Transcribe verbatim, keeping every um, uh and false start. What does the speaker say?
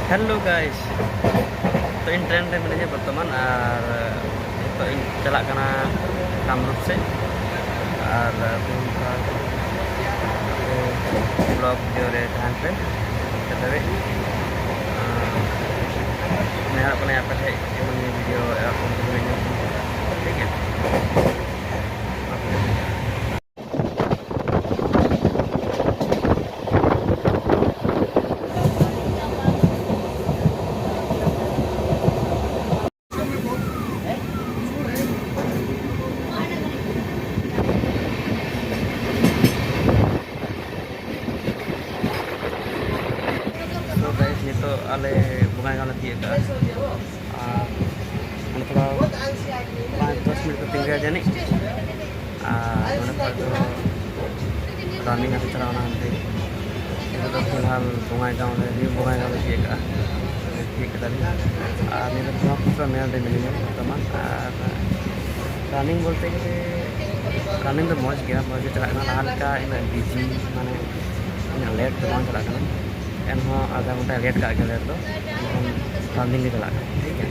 Hello guys, ᱛᱚ ᱤᱧ train ᱨᱮ ᱢᱤᱱᱟᱹᱧᱟ ᱵᱚᱨᱛᱚᱢᱟᱱ, ᱟᱨ ᱱᱤᱛᱚᱜ ᱤᱧ ᱪᱟᱞᱟᱜ ᱠᱟᱱᱟ ᱠᱟᱢᱨᱩᱯ ᱥᱮᱫ᱾ ᱟᱨ ᱛᱮᱦᱮᱧ ᱛᱷᱚᱲᱟ ᱵᱞᱚᱜ ᱵᱷᱤᱰᱤᱭᱳ ᱨᱮ ᱛᱟᱦᱮᱱ ᱯᱮ ᱢᱩᱪᱟᱹᱫ ᱫᱷᱟᱹᱵᱤᱡ᱾ ᱟᱨ ᱱᱮᱦᱚᱨᱚᱜ ᱠᱟᱱᱟ ᱟᱯᱮ ᱴᱷᱮᱡ ᱡᱮᱢᱚᱱ ᱱᱤᱭᱟᱹ ᱵᱷᱤᱰᱤᱭᱳ ᱮᱨᱚᱠᱚᱢ ᱵᱷᱤᱰᱤᱭᱳ ᱧᱮᱞ ᱴᱷᱤᱠ ᱜᱮᱭᱟ᱾ So guys, ᱱᱤᱛᱚᱜ ᱟᱞᱮ ᱵᱚᱸᱜᱟᱭᱜᱟᱸᱣ ᱞᱮ ᱛᱤᱭᱳᱜ ᱠᱟᱜᱼᱟ᱾ ᱟᱨ ᱢᱟᱱᱮ ᱛᱷᱚᱲᱟ ᱯᱟᱸᱪ ᱫᱚᱥ ᱢᱤᱱᱤᱴ ᱠᱚ ᱛᱤᱸᱜᱩᱭᱟ ᱡᱟᱹᱱᱤᱡ᱾ ᱟᱨ ᱱᱚᱸᱰᱮ ᱠᱷᱚᱱ ᱫᱚ ᱨᱟᱱᱤ ᱜᱷᱟᱴ ᱪᱟᱞᱟᱣ ᱮᱱᱟ ᱦᱟᱱᱛᱮ᱾ ᱱᱤᱛᱚᱜ ᱫᱚ ᱯᱷᱤᱞᱦᱟᱞ ᱵᱚᱸᱜᱟᱭᱜᱟᱸᱣ ᱞᱮ, ᱱᱤᱭᱩ ᱵᱚᱸᱜᱟᱭᱜᱟᱸᱣ ᱞᱮ ᱛᱤᱭᱳᱜ ᱠᱟᱜᱼᱟ᱾ ᱛᱤᱭᱳᱜ ᱠᱮᱫᱟᱞᱮ᱾ ᱟᱨ ᱱᱤᱭᱟᱹ ᱫᱚ ᱵᱨᱚᱦᱢᱯᱩᱛᱨᱚ ᱢᱮᱞ ᱨᱮ ᱢᱤᱱᱟᱹᱧᱟ ᱵᱚᱨᱛᱚᱢᱟᱱ᱾ ᱟᱨ ᱨᱟᱱᱤᱝ ᱵᱚᱞᱛᱮ ᱜᱮᱞᱮ, ᱨᱟᱱᱤᱝ ᱫᱚ ᱢᱚᱡᱽ ᱜᱮᱭᱟ, ᱢᱚᱡᱽ ᱜᱮ ᱪᱟᱞᱟᱜ ᱠᱟᱱᱟ᱾ ᱞᱟᱦᱟ ᱞᱮᱠᱟ ᱤᱱᱟᱹᱜ ᱵᱤᱡᱤ, ᱢᱟᱱᱮ ᱤᱱᱟᱹᱜ ᱞᱮᱴ ᱫᱚ ᱵᱟᱝ ᱪᱟᱞᱟᱜ ᱠᱟᱱᱟ᱾ ᱮᱱᱦᱚᱸ ᱟᱫᱷᱟ ᱜᱷᱚᱱᱴᱟ ᱞᱮᱴ ᱠᱟᱜ ᱜᱮᱭᱟ, ᱞᱮᱴ ᱫᱚ᱾ ᱮᱱᱠᱷᱟᱱ ᱨᱟᱱᱤᱝ ᱜᱮ ᱪᱟᱞᱟᱜ ᱠᱟᱱᱟ, ᱴᱷᱤᱠ ᱜᱮᱭᱟ᱾